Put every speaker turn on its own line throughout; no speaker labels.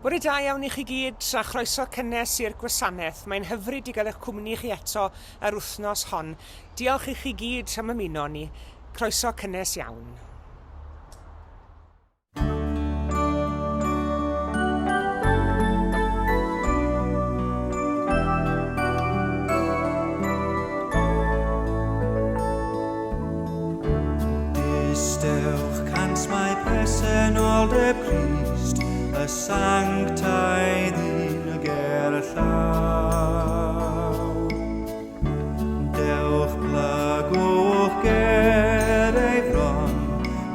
Bore da iawn i chi gyd a chroeso cynnes i'r gwasanaeth. Mae'n hyfryd i gael eich cwmni chi eto yr wythnos hon. Diolch i chi gyd am ymuno ni. Croeso cynnes iawn.
Distewch cant mae presenoldeb Crist, y sanctaidd un ger y llaw. Dewch plygwch ger ei fron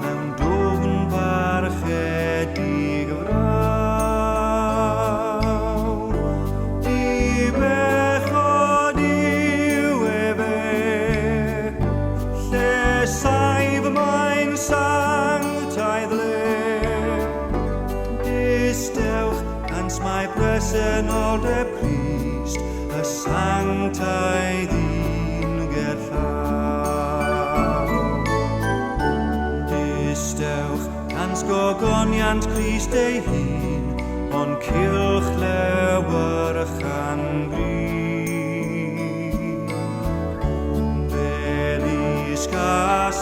mewn dwfn parchedig fraw. Dibechod yw efe, lle saif mae'n sanctaidd le. Distewch, cant mae presenoldeb Crist, y sanctaidd un gerllaw. Distewch, cant gogoniant Crist ei hun, o'n cylch lewyrchan gri. Felis a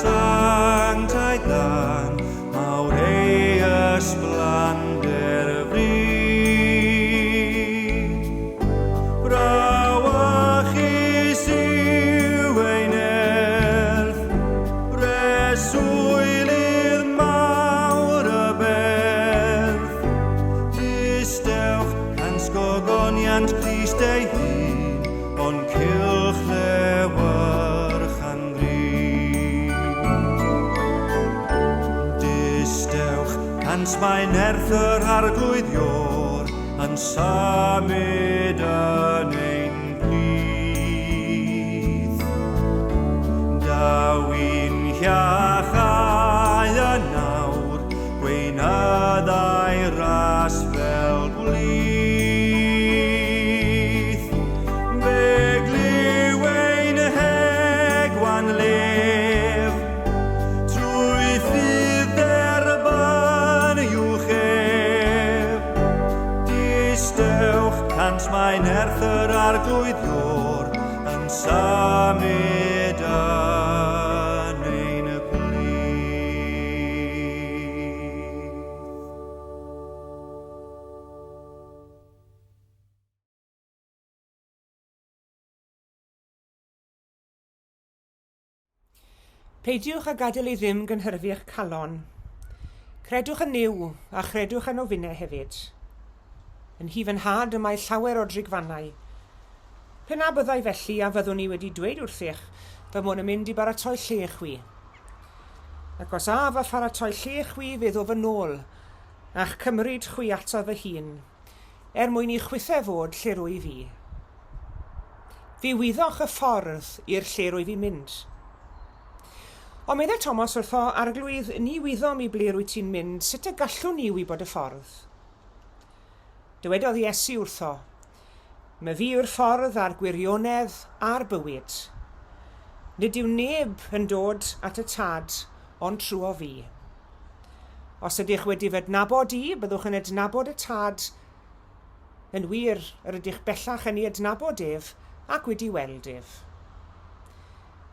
sanctaidd dan, mawr ei ysblander fri. Brawychus yw ei nerth, breswylydd mawr y berth. Distewch cant gogoniant Crist ei hun, o'n cylch lewyrchan gri. Distewch cant mae nerth yr arglwydd Ior yn symud yn ein plith. Daw i'n hiachau yn awr, gweinyddau ras fel gwlith. Fe glyw ein hegwan lef, trwy ffydd derbyn uwch ef. Distewch cant mae nerth yr arglwydd Ior yn symud yn ein plith.
Peidiwch â gadael i ddim gynhyrfu eich calon. Credwch yn Nuw, a chredwch yno finne hefyd. Yn nhŷ fy nhad y mae llawer o drigfannau. Pe na byddai felly, a fyddwn i wedi dweud wrthych fy mod yn mynd i baratoi lle i chwi? Ac os af a pharatoi lle i chwi, fe ddof yn ôl, a'ch cymryd chwi ataf fy hun, er mwyn i chwithe fod lle rwyf i. Fe wyddoch y ffordd i'r lle rwyf i'n mynd. Ond meddai Thomas wrtho, Arglwydd, ni wyddom i ble rwyt ti'n mynd, sut y gallwn ni wybod y ffordd? Dywedodd Iesu wrtho, Myfi yw'r ffordd a'r gwirionedd a'r bywyd. Nid yw neb yn dod at y Tad ond trwo fi. Os ydych wedi fy adnabod i, byddwch yn adnabod y Tad. Yn wir, yr ydych bellach yn ei adnabod ef ac wedi weld ef.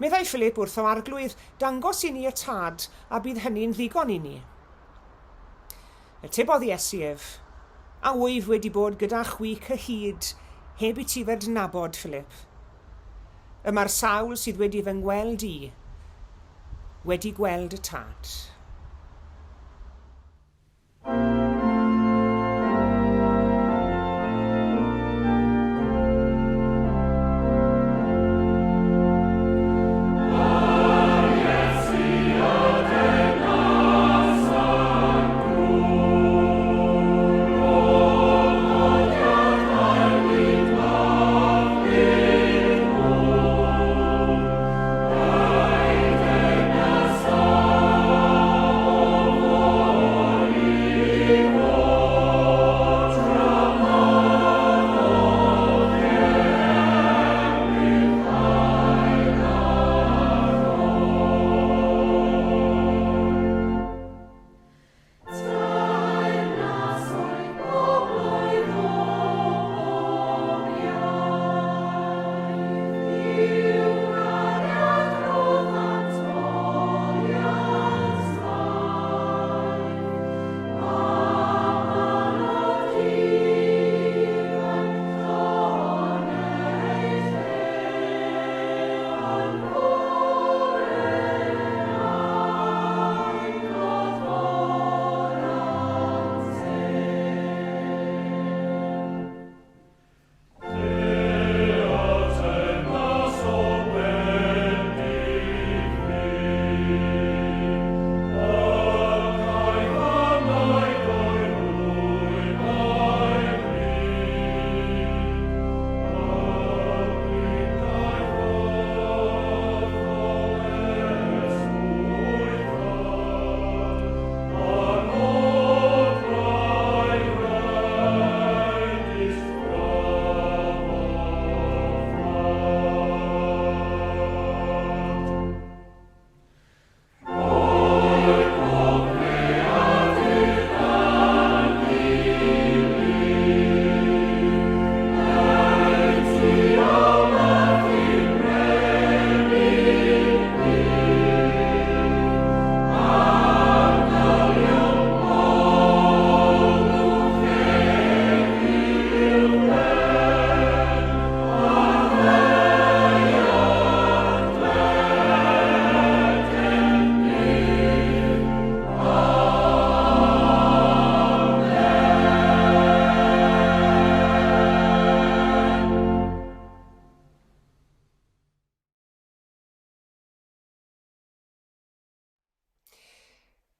Meddai Philip wrtho, Arglwydd, dangos i ni y Tad, a bydd hynny'n ddigon i ni. Atebodd Iesu ef, A wyf wedi bod gyda chwi cyhyd heb i ti fy adnabod, Philip? Y mae'r sawl sydd wedi fy ngweld i wedi gweld y Tad.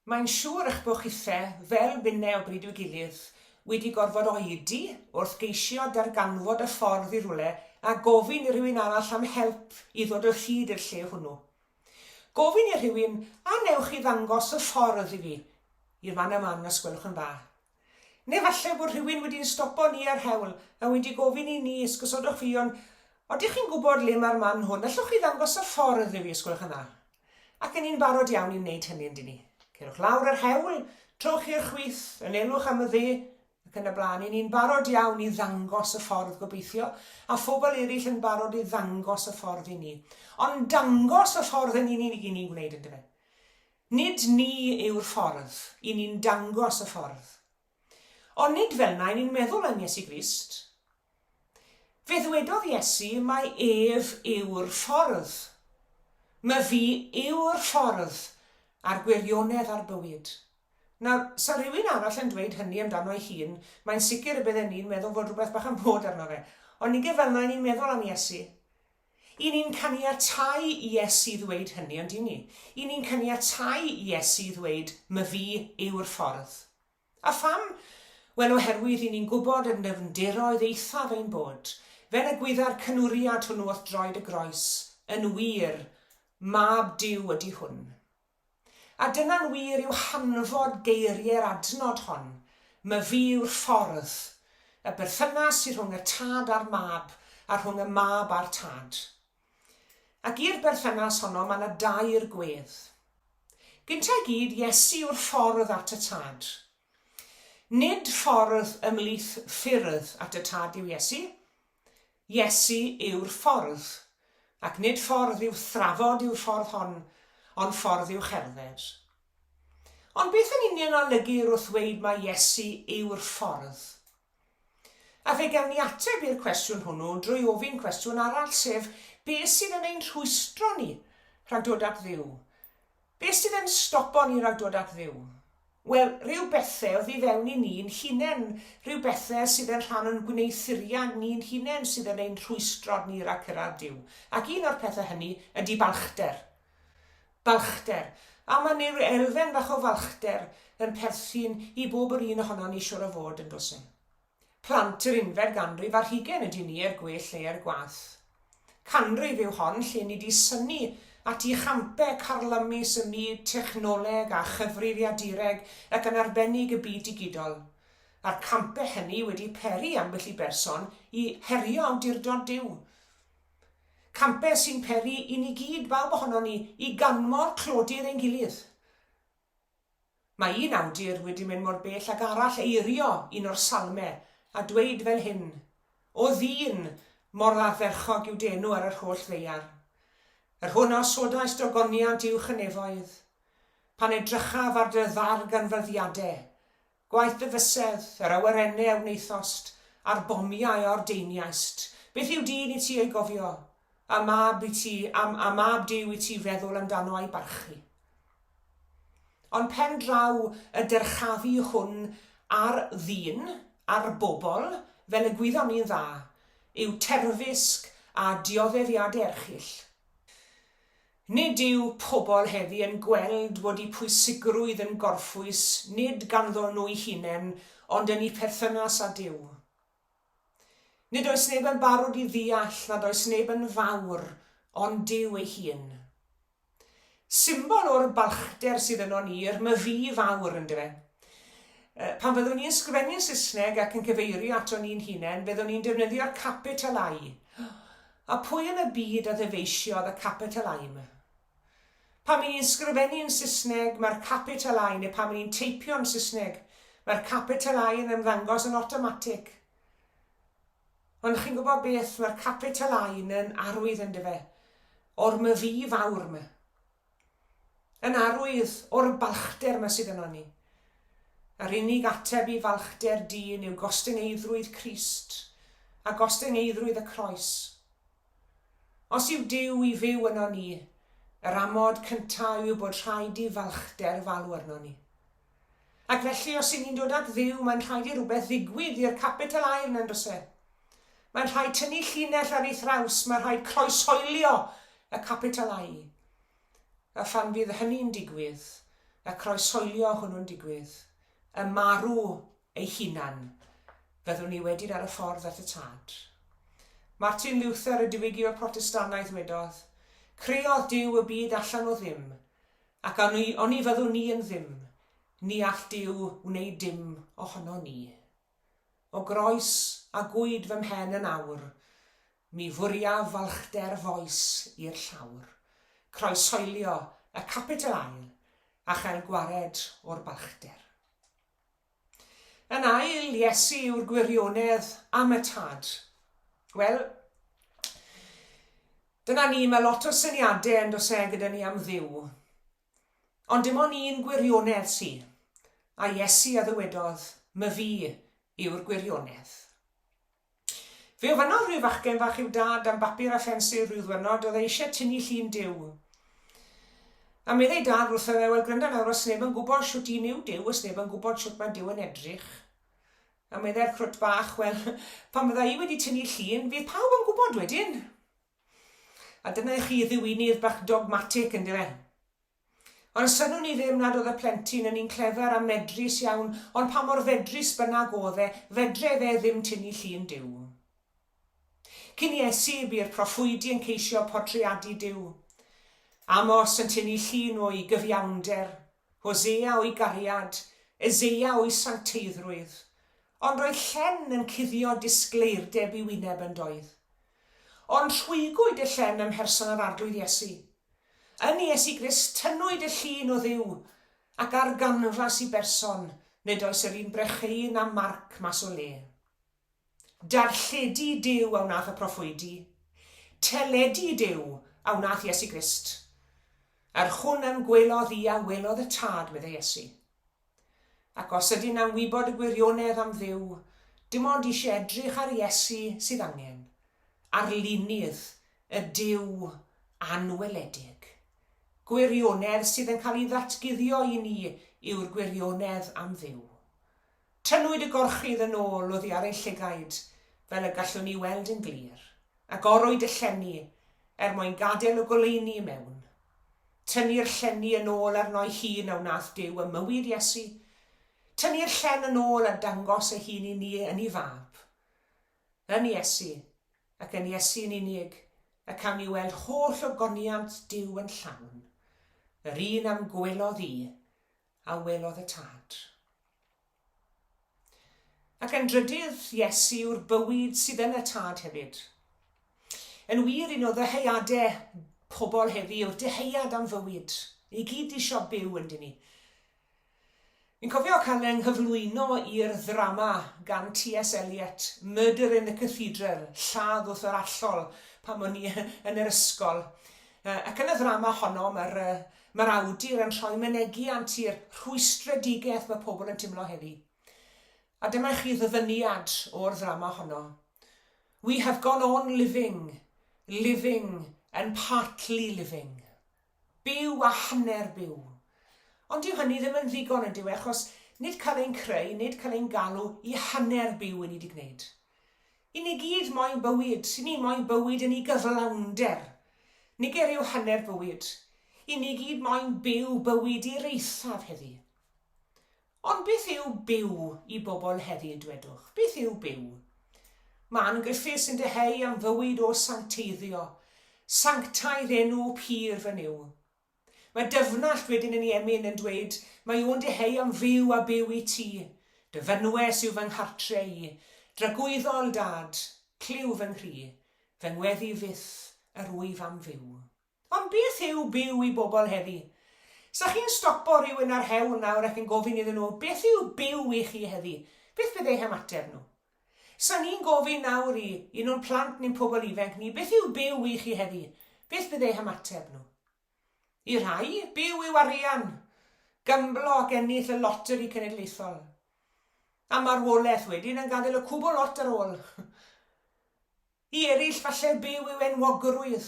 Mae'n siŵr eich bod chithe, fel finne o bryd i'w gilydd, wedi gorfod oedi wrth geisio darganfod y ffordd i rywle a gofyn i rhywun arall am help i ddod o hyd i'r lle hwnnw. Gofyn i rhywun, 'A wnewch chi ddangos y ffordd i fi i'r man a man os gwelwch yn dda? Neu falle bod rhywun wedi'n stopo ni ar hewl a wedi gofyn i ni, esgusodwch fi, ond odych chi'n gwybod le mae'r man hwn? Allwch chi ddangos y ffordd i fi, os gwelwch yn dda? Ac yn ni'n barod iawn i wneud hynny, yndyn ni? Cerwch lawr yr hewl, trowch i'r chwith, anelwch am y dde, ac yn y blaen. Y'n ni'n barod iawn i ddangos y ffordd, gobeithio, a phobl eraill yn barod i ddangos y ffordd i ni. Ond dangos y ffordd yn unig i ni'n gwneud, yndyfe? Nid ni yw'r ffordd, i ni'n dangos y ffordd. Ond nid fel 'na i ni'n meddwl am Iesu Grist. Fe ddwedodd Iesu mai ef yw'r ffordd. Myfi yw'r ffordd a'r gwirionedd a'r bywyd. Nawr, 'sa rhywun arall yn dweud hynny amdano ei hun, mae'n sicr y bydden ni'n meddwl fod rhywbeth bach yn bod arno fe. Ond nige fel 'na i ni'n meddwl am Iesu. I ni'n caniatáu i Iesu ddweud hynny, on'd y'n ni? I ni'n caniatáu i Iesu ddweud, 'Myfi yw'r ffordd. A pham? Wel, oherwydd i ni'n gwybod yn nyfnderoedd eithaf ein bod, fel y gwydda'r cynwriad hwnnw wrth droed y groes, yn wir, Mab Duw ydy hwn. A dyna'n wir yw hanfod geiriau'r adnod hon, Myfi yw'r ffordd, y berthynas sy rhwng y Tad a'r Mab, a rhwng y Mab a'r Tad. Ac i'r berthynas honno mae 'na dair gwedd. Gynta i gyd, Iesu yw'r ffordd at y Tad. Nid ffordd ymhlith ffyrdd at y Tad yw Iesu. Iesu yw'r ffordd, ac nid ffordd i'w thrafod yw'r ffordd hon, ond ffordd i'w cherdded. Ond beth yn union a olygir wrth ddweud mai Iesu yw'r ffordd? A fe gawn ni ateb i'r cwestiwn hwnnw drwy ofyn cwestiwn arall, sef beth sydd yn ein rhwystro ni rhag dod at Dduw? Beth sydd yn stopo ni rhag dod at Dduw? Wel, rhyw bethe oddi fewn i ni'n hunen, rhyw bethe sydd yn rhan o'n gwneuthuriad ni'n hunen sydd yn ein rhwystro ni rhag cyrraedd Duw. Ac un o'r pethe hynny ydy balchder. Balchder. A mae 'na ryw elfen fach o falchder yn perthyn i bob yr un ohonon ni siŵr o fod, yn does e? Plant yr unfed ganrif ar hugain ydyn ni er gwell neu er gwaeth. Canrif yw hon lle ni 'di synnu at uchampau carlymus ym myd technoleg a chyfrifiadureg ac yn arbennig y byd digidol. A'r campau hynny wedi peri ambell i berson i herio awdurdod Duw. Campau sy'n peri i ni gyd, bawb ohonon ni, i ganmol clodydd ein gilydd. Mae un awdur wedi mynd mor bell ag arall eirio un o'r Salme a dweud fel hyn, O ddyn, mor ardderchog yw d'enw ar yr holl ddaear! Yr hwn a osodaist ogoniant uwch y nefoedd. Pan edrychaf ar dy ddarganfyddiade, Gwaith dy fysedd, yr awyrennau a wnaethost, a'r bomiau a ordeiniaist, beth yw dyn i ti ei gofio, a mab i ti, a, a mab Duw i ti feddwl amdano a'i barchu? Ond pen draw y dyrchafu hwn ar ddyn, ar bobl, fel y gwyddom ni'n dda, yw terfysg a dioddefiadau erchyll. Nid yw pobl heddi yn gweld bod eu pwysigrwydd yn gorffwys nid ganddo nhw'u hunain ond yn eu perthynas â Duw. Nid oes neb yn barod i ddeall nad oes neb yn fawr ond Duw ei hun. Symbol o'r balchder sydd yno ni yw'r myfi fawr, yndyfe? Pan fyddwn ni'n sgrifennu'n Saesneg ac yn cyfeirio ato ni'n hunain, byddwn ni'n defnyddio'r capital I. A pwy yn y byd a ddyfeisiodd y capital I 'ma? Pan 'y ni'n sgrifennu'n Saesneg, mae'r capital I, neu pan 'y ni'n teipio'n Saesneg, mae'r capital I yn ymddangos yn awtomatig. Ond chi'n gwybod beth, mae'r capital I yn arwydd yndyfe, o'r myfi fawr 'ma. Yn arwydd o'r balchder 'ma sydd yno ni. A'r unig ateb i falchder dyn yw gostyngeiddrwydd Crist a gostyngeiddrwydd y croes. Os yw Duw i fyw yno ni, yr amod cyntaf yw bod rhaid i falchder falu arno ni. Ac felly, os y'n ni'n dod at Dduw, mae'n rhaid i rywbeth ddigwydd i'r capital air 'na, on'd oes e? Mae'n rhaid tynnu llinell ar ei thraws, mae'n rhaid croeshoelio y capital I. A phan fydd hynny'n digwydd, Y croeshoelio hwnnw'n digwydd, y marw ei hunan, fyddwn ni wedyn ar y ffordd at y Tad. Martin Luther, y diwygiwr Protestannaidd, wedodd, Creodd Duw y byd allan o ddim, ac oni, oni fyddwn ni yn ddim, ni all Duw wneud dim ohono ni. O groes a gwyd fy mhen yn awr, Mi fwriaf falchder foes i'r llawr, Croeshoelio y capital ail a chael gwared o'r balchder. Yn ail, Iesu yw'r gwirionedd am y Tad. Wel, dyna ni, mae lot o syniadau yn does e gyda ni am Dduw. Ond dim ond un gwirionedd sy, a Iesu a ddywedodd, Myfi yw'r gwirionedd. Fe ofynnodd rhyw fachgen fach i'w dad am bapur a phensil rhyw ddwyrnod, oedd e eisiau tynnu llun Duw. A meddai dad wrtho fe, wel gwranda nawr, os neb yn gwybod shwt un yw Duw, os neb yn gwybod shwt mae Duw yn edrych. A meddai'r crwt bach, wel, pan fydda i wedi tynnu llun, fydd pawb yn gwybod wedyn. A dyna i chi ddiwinydd bach dogmatic, yndyfe? Ond synnwn i ddim nad oedd y plentyn yn un clefer a medrus iawn, ond pa mor fedrus bynnag oedd e, fedre fe ddim tynnu llun Duw. Cyn Iesu, bu'r proffwydi yn ceisio portreadu Duw. Amos yn tynnu llun o'i gyfiawnder, Hosea o'i gariad, Eseia o'i sancteiddrwydd. Ond roedd llen yn cuddio disgleirdeb i'w wyneb yn doedd? Ond rhwygwyd y llen ym mherson yr Arglwydd Iesu. Yn Iesu Grist tynnwyd y llun o Dduw, ac ar ganfas i berson, nid oes yr un brecheuyn na marc mas o le. Darlledu Duw a wnaeth y proffwydi. Teledu Duw a wnaeth Iesu Grist. Yr hwn a'm gwelodd i a welodd y Tad, meddai Iesu. Ac os ydyn am wybod y gwirionedd am Dduw, dim ond eisiau edrych ar Iesu sydd angen, arlunydd y Duw anweledig. Gwirionedd sydd yn cael ei ddatguddio i ni yw'r gwirionedd am Dduw. Tynnwyd y gorchudd yn ôl oddi ar ein llygaid fel y gallwn ni weld yn glir, agorwyd y llenni er mwyn gadael y goleuni i mewn. Tynnu'r llenni yn ôl arno'i hun a wnaeth Duw ym mywyd Iesu. Tynnu'r llen yn ôl a dangos ei hun i ni yn ei Fab. Yn Iesu, ac yn Iesu'n unig, y cawn ni weld holl ogoniant Duw yn llawn. Yr un a'm gwelodd i, a welodd y Tad. Ac yn drydydd, Iesu yw'r bywyd sydd yn y Tad hefyd. Yn wir, un o ddyheuadau pobl heddi yw'r dyheuad am fywyd. Ni gyd isio byw yndyn ni. Fi'n cofio cael yng nghyflwyno i'r ddrama gan T.S. Eliot, Murder in the Cathedral, Lladd wrth yr Allol, pan o'n i yn yr ysgol. Ac yn y ddrama honno, mae'r Mae'r awdur yn rhoi mynegiant i'r rhwystredigaeth mae pobl yn timlo heddi. A dyma i chi ddyfyniad o'r ddrama honno. We have gone on living, living and partly living. Byw a hanner byw. Ond dyw hynny ddim yn ddigon yn dyw e, achos nid cael ein creu, nid cael ein galw i hanner byw i ni 'di gwneud. I ni gyd moyn bywyd, i ni moyn bywyd yn ei gyflawnder. Nige ryw hanner bywyd. I ni gyd moyn byw bywyd i'r eithaf heddi. Ond beth yw byw i bobl heddi, dwedwch? Beth yw byw? Mae Ann Griffiths yn dyheu am fywyd o sancteiddio. Sanctaidd enw pur fy Nuw. Mae Dyfnallt wedyn yn ei emyn yn dweud, Mae o'n dyheu am fyw a byw i ti. Dy fynwes yw fy nghartre i. Dragwyddol Dad, clyw fy nghri. Fy ngweddi fyth yr wyf am fyw. Ond beth yw byw i bobl heddi? Sa chi'n stopo rhywun ar hewl nawr ac yn gofyn iddyn nhw, beth yw byw i chi heddi? Beth bydd eu hymateb nhw? Sa ni'n gofyn nawr i un o'n plant neu'n pobl ifanc ni, beth yw byw i chi heddi? Beth bydd eu hymateb nhw? I rhai, byw yw arian, gymblo ac ennill y loteri cenedlaethol. A marwolaeth wedyn yn gadael y cwbl lot ar ôl. I eraill, falle byw yw enwogrwydd.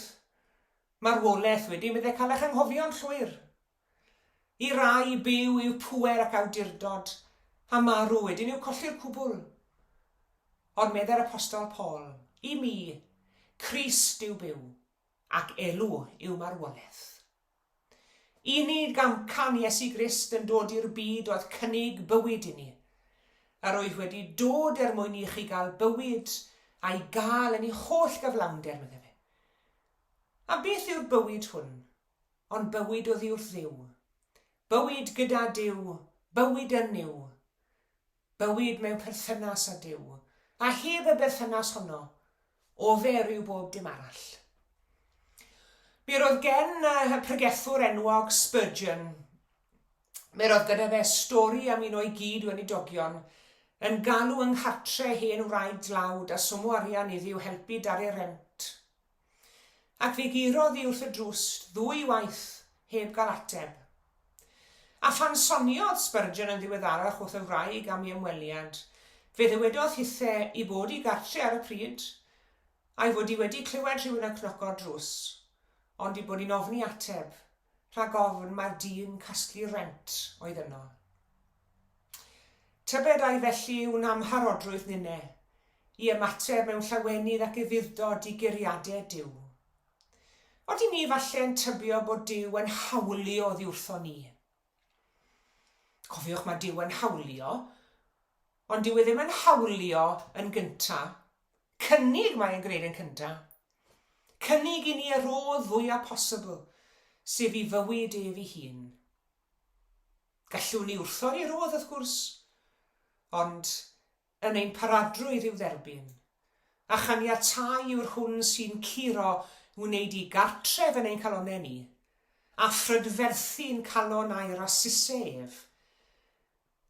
Marwolaeth wedyn bydde cael eich anghofio'n llwyr. I rai, byw yw pŵer ac awdurdod, a marw wedyn yw colli'r cwbl. Ond meddai'r Apostol Paul, I mi, Crist yw byw, ac elw yw marwolaeth. Unig amcan Iesu Grist yn dod i'r byd oedd cynnig bywyd i ni. Yr oedd wedi dod er mwyn i chi gael bywyd a'i gael yn ei holl gyflawnder, meddai fe. A beth yw'r bywyd hwn? Ond bywyd oddi wrth Dduw. Bywyd gyda Duw, bywyd yn Nuw. Bywyd mewn perthynas â Duw, a heb y berthynas honno, ofer yw bob dim arall. Mi roedd gen y pregethwr enwog Spurgeon, mi roedd gyda fe stori am un o'i gyd-weinidogion yn galw yng nghartre hen wraig dlawd a swm o arian iddi i'w helpu dalu'r rent. Ac fe gurodd hi wrth y drws ddwy waith heb gael ateb. A phan soniodd Spurgeon yn ddiweddarach wrth y wraig am ei ymweliad, fe ddywedodd hithe i bod i gartre ar y pryd, a'i fod hi wedi clywed rhywun yn cnoco'r drws, ond i bod hi'n ofni ateb, rhag ofn mai'r dyn casglu rhent oedd yno. Tybed ai felly yw'n amharodrwydd ninne i ymateb mewn llawenydd ac ufudd-dod i guriadau Duw? Odyn ni falle'n tybio bod Duw yn hawlio oddi wrthon ni? Cofiwch, mae Duw yn hawlio, ond dyw e ddim yn hawlio yn gynta. Cynnig mae e'n gwneud yn cynta. Cynnig i ni y rhodd fwya posibl, sef i fywyd ef ei hun. Gallwn ni wrthod ei rodd, wrth gwrs, ond yn ein paradrwydd i'w dderbyn, a chaniatáu yw'r hwn sy'n curo wneud i gartref yn ein calonnau ni, a phrydferthu'n calon a'i rasuse ef.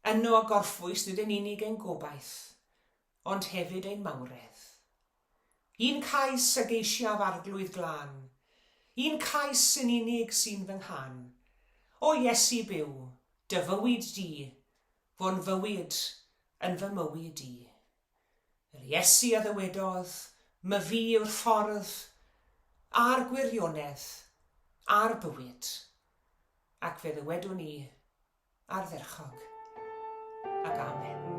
Yno gorffwys nid yn unig ein gobaith, ond hefyd ein mawredd. Un cais a geisiaf Arglwydd glân, Un cais yn unig sy'n fy nghân, O Iesu byw, dy fywyd di, Fo'n fywyd yn fy mywyd i. Yr Iesu a ddywedodd, Myfi yw'r ffordd, a'r gwirionedd, a'r bywyd. Ac fe ddywedwn i, Ardderchog. Ac amen.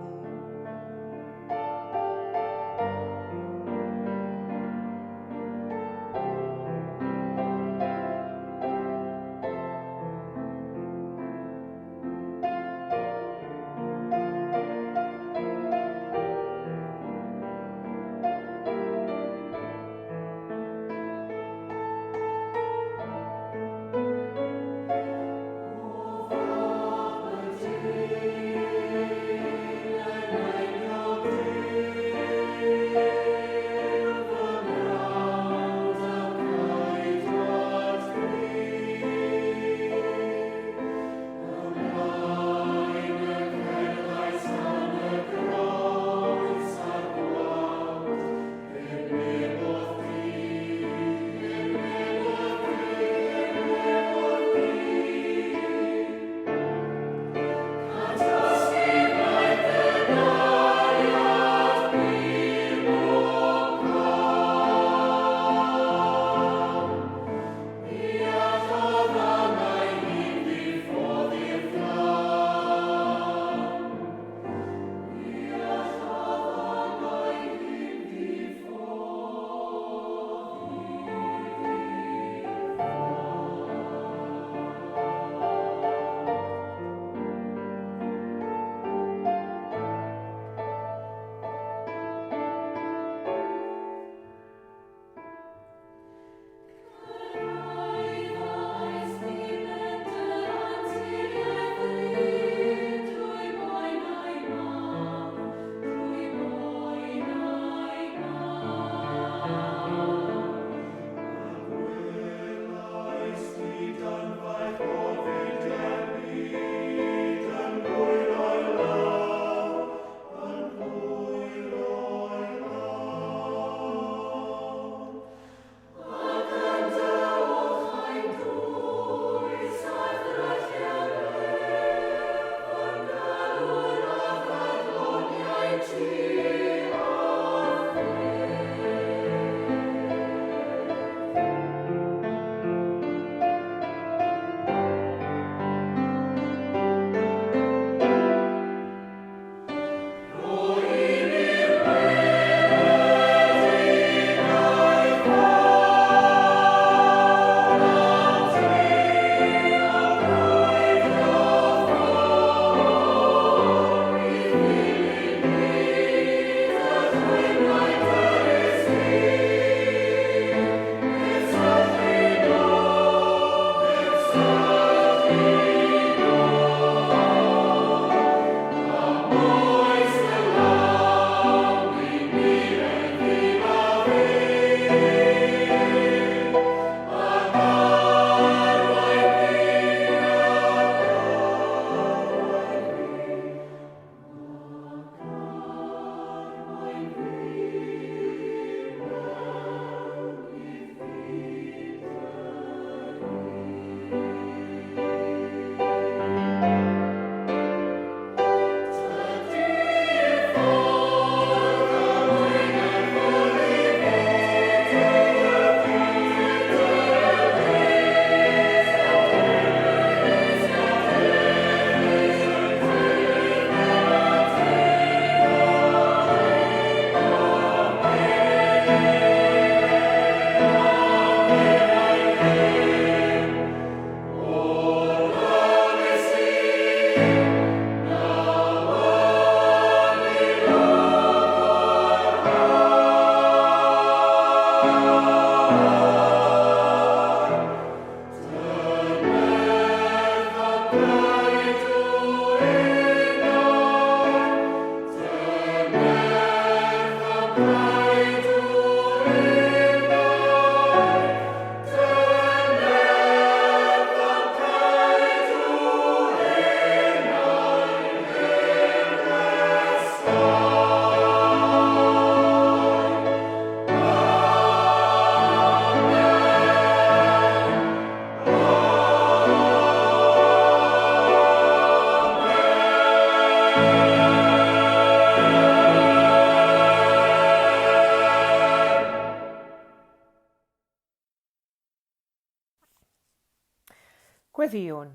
Gweddïwn.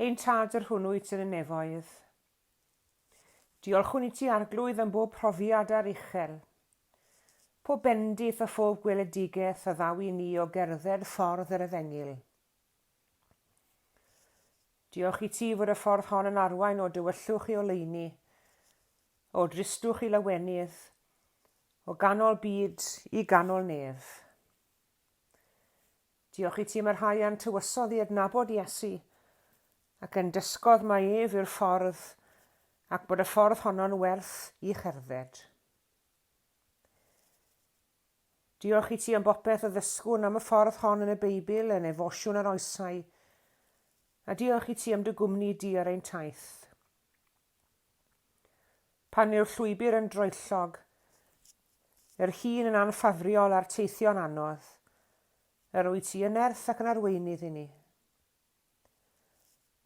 Ein Tad yr hwn wyt yn y nefoedd. Diolchwn i ti Arglwydd am bob profiad aruchel, pob bendith a phob gweledigaeth a ddaw i ni o gerdded ffordd yr efengyl. Diolch i ti fod y ffordd hon yn arwain o dywyllwch i oleuni, o dristwch i lawenydd, o ganol byd i ganol nef. Diolch i ti am y rhai a'n tywysodd i adnabod Iesu, ac yn dysgodd mai ef yw'r ffordd, ac bod y ffordd honno'n werth i cherdded. Diolch i ti am bopeth a ddysgwn am y ffordd hon yn y Beibl, yn Efosiwn yr Oesau, a diolch i ti am dy gwmni di ar ein taith. Pan yw'r llwybr yn droellog, yr hun yn anffafriol a'r teithio'n anodd, yr wyt ti yn nerth ac yn arweinydd i ni.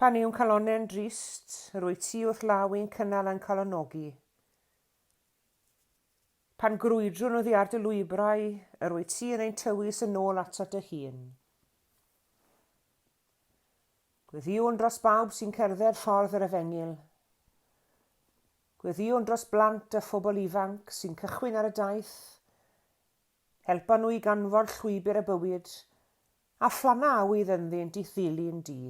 Pan yw'n calonnau'n drist, yr wyt ti wrth law i'n cynnal a'n calonogi. Pan grwydrwn oddi ar dy lwybrau, yr wyt ti yn ein tywys yn ôl atat dy hun. Gweddïwn dros bawb sy'n cerdded ffordd yr efengyl. Gweddïwn dros blant a phobl ifanc sy'n cychwyn ar y daith. Helpa nhw i ganfod llwybr y bywyd a phlanna awydd ynddynt i'th ddilyn di.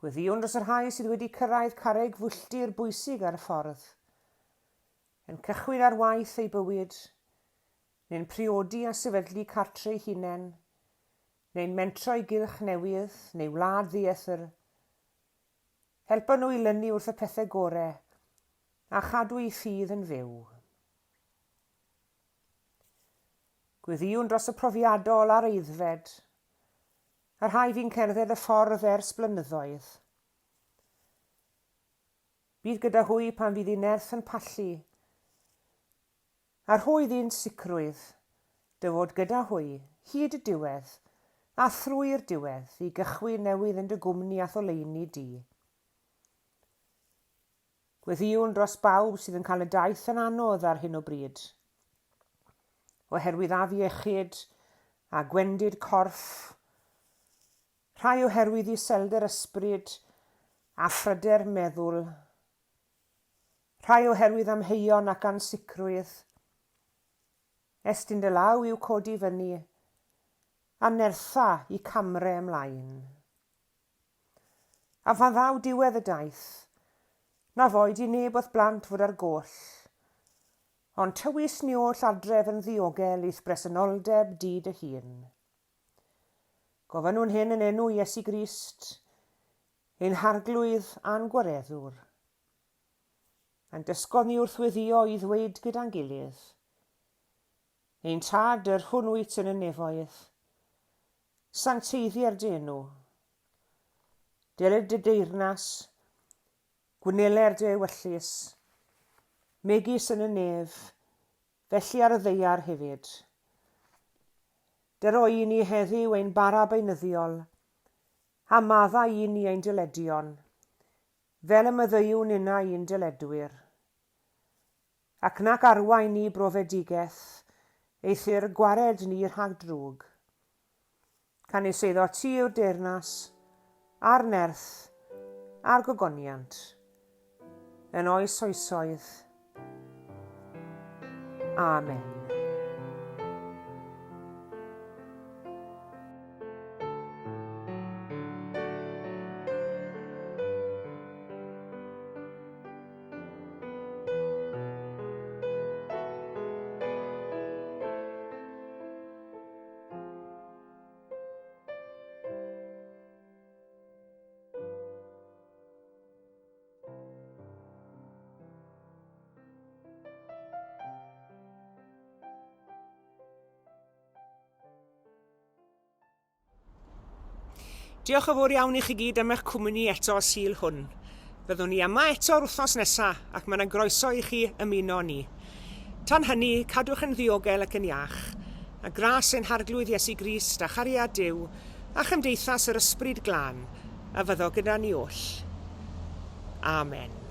Gweddïwn dros y rhai sydd wedi cyrraedd carreg filltir bwysig ar y ffordd, yn cychwyn ar waith eu bywyd, neu'n priodi a sefydlu cartre eu hunain, neu'n mentro i gylch newydd neu wlad ddieithr. Helpa nhw i lynu wrth y pethau gore a chadw eu ffydd yn fyw. Gweddïwn dros y profiadol a'r aeddfed, y rhai fu'n cerdded y ffordd ers blynyddoedd. Bydd gyda hwy pan fydd eu nerth yn pallu, A rhoi iddynt sicrwydd dy fod gyda hwy, hyd y diwedd, a thrwy'r diwedd, i gychwyn newydd yn dy gwmni a'th oleuni di. Gweddïwn dros bawb sydd yn cael y daith yn anodd ar hyn o bryd, oherwydd afiechyd a gwendid corff, rhai oherwydd iselder ysbryd a phryder meddwl, Rhai oherwydd amheuon ac ansicrwydd. Estyn dy law i'w codi fyny, a nertha i camre ymlaen. A phan ddaw diwedd y daith, na foed i neb o'th blant fod ar goll, ond tywys ni oll adref yn ddiogel i'th bresenoldeb di dy hun. Gofynnwn hyn yn enw Iesu Grist, ein Harglwydd a'n Gwareddwr. A'n dysgodd ni wrth weddïo i ddweud gyda'n gilydd, Ein Tad, yr hwn wyt yn y nefoedd, sancteiddier dy enw. Deled dy deyrnas, gwneler dy ewyllys, megis yn y nef, felly ar y ddaear hefyd. Dyro i ni heddiw ein bara beunyddiol, a maddau i ni ein dyledion, fel y maddeuwn innau i'n dyledwyr. Ac nac arwain ni brofedigaeth, eithr gwared ni rhag drwg. Canys eiddo ti yw'r deyrnas, a'r nerth, a'r gogoniant, yn oes oesoedd. Amen. Diolch yn fawr iawn i chi gyd am eich cwmni eto y Sul hwn. Byddwn ni yma eto'r wythnos nesaf ac mae yna groeso i chi ymuno ni. Tan hynny, cadwch yn ddiogel ac yn iach, a gras ein Harglwydd Iesu Grist a chariad Duw a chymdeithas yr Ysbryd Glân a fyddo gyda ni oll. Amen.